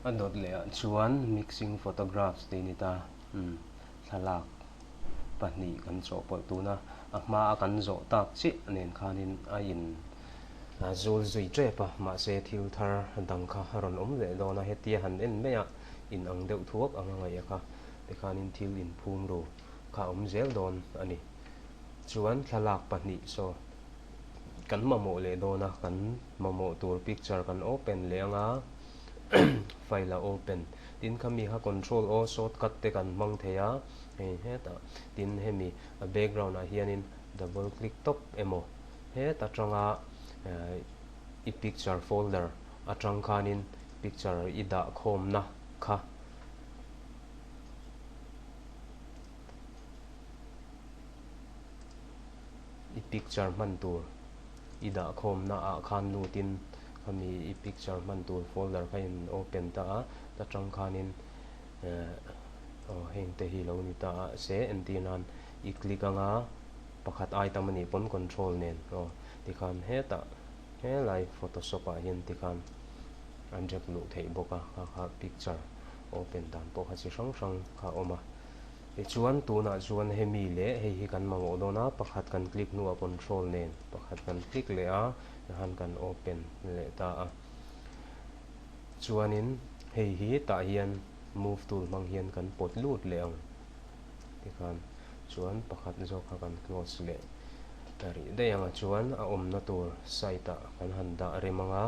A dawt leh ah chuan mixing photographs tih a ni ta. Umm thlalak pahnih kan chawhpawlh tun a, a hma a kan zawh tak chiah nen khanin a in zul zui tep a, mahse thil thar dang kha a rawn awm leh dawn a, hetia han en mai a in ang deuh thuak ang a ngaih a kha tikhanin thil inphum ru kha a awm zel dawn a ni. Chuan thlalak pahnih saw kan mamawh leh dawn a, kan mamawh tur picture kan open leh ang a, file a open tin khami kha control o shortcut te kan hmang thei a, hei hetah tin hemi a background ah hianin double click tawp emaw heta tanga i picture folder atang khanin picture i dah khawmna kha. I picture hman tur i dah khawmna ah khan lutin khami i picture hman tur folder kha in open ta a, ta tang khanin eh aw heng te hi lo ni ta a se entir nan i click anga pakhat item a nih pawn control nen aw tikhan hetah helai photoshop ah hian tikhan a drag luh theih bawk a kha kha picture open dan pawh kha chi hrang hrang kha a awm a. Tichuan tunah chuan hemi leh hei hi kan mamawh dawn a, pakhat kan click hnuah control nen pakhat kan click leh a, tihan kan open leh ta a. Chuanin hei hi tah hian move tool hmang hian kan pawt lut leh ang tikhan chuan pakhat zawk kha kan close leh ta rih daih ang a, chuan a awmna tur side ah kan han dah rem ang a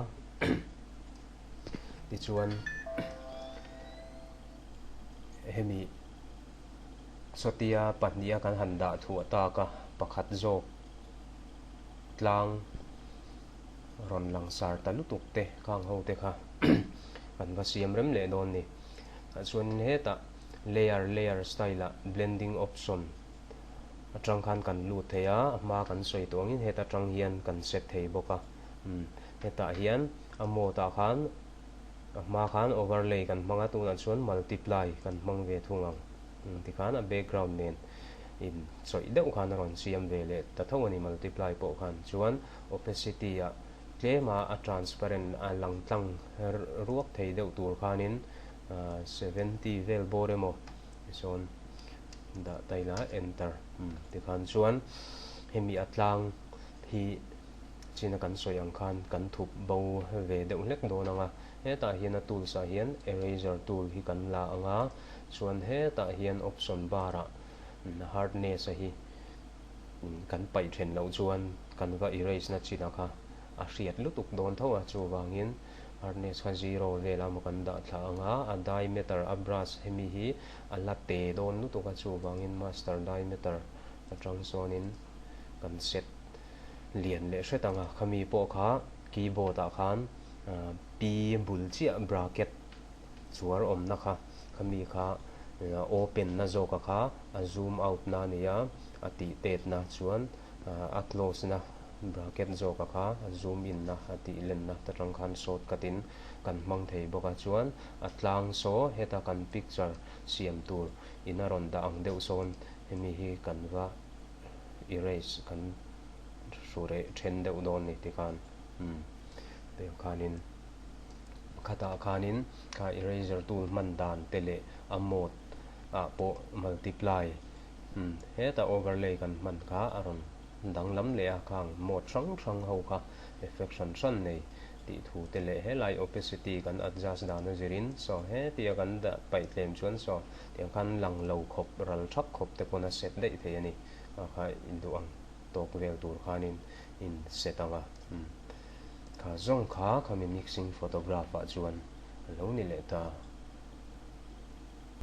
tichuan hemi sawtia pahniha kan han dah thuah tak a, pakhat zawk tlang rawn langsar ta lutuk te khang ho te kha kan va siam rem leh dawn ni. Tah chuanin hetah layer layer style ah blending option atang khan kan lut thei a, a hma kan sawi tawh angin heta tang hian kan set thei bawk a, umm hetah hian a mode ah khan A hma khan overlay kan hmang a, tunah chuan multiply kan hmang ve thung ang. Tikhan a background nen in chawih deuh khan a rawn siam ve leh ta tho a ni multiply pawh khan. Chuan opacity ah tlem a a transparent a lang tlang ruak thei deuh tur khanin 70 vel bawr emaw tisawn dah ta ila enter tikhan chuan hemi a tlang hi China kan sawi ang khan kan thup bo ve deuh hlek dawn ang a, hetah hian a tools ah hian eraser tool hi kan la ang a, chuan hetah hian option bar ah hardness a hi kan paih then loh chuan kan va erase na china kha a hriat lutuk dawn tho a, chuvangin hardness kha zero vel a maw kan dah thla ang a, a diameter a brush hemi hi a la te dawn lutuk a, chuvangin master diameter atang sawnin kan set lian leh hret ang a, khami pawh kha keyboard ah khan P bul chiah bracket chuar awmna kha khami kha open na zawk a kha a zoom out na a ni a, a tih tet na chuan a close na bracket zawk a kha a zoom in na a tih len na ta tang khan shortcut in kan hmang thei bawk a, chuan a tlang saw heta kan picture siam tur in a rawn dah ang deuh sawn hemi hi kan va erase kan hru reh then deuh dawn ni tikhan umm tiang khanin pakhatah khanin kha eraser tool hman dan te leh a mode ah pawh multiply umm hetah overlay kan hman kha a rawn danglam leh a khang mode hrang hrang ho kha effect hran hran nei tih thu te leh helai opacity kan adjust dan a zirin saw hetia kan dah paih tlem chuan saw tiang khan lang lo khawp ral thak khawp te pawn a set daih thei a ni. A kha in duh ang tawk vel tur khanin in set ang a, umm kha zawng kha khami mixing photograph ah chuan a lo ni leh ta.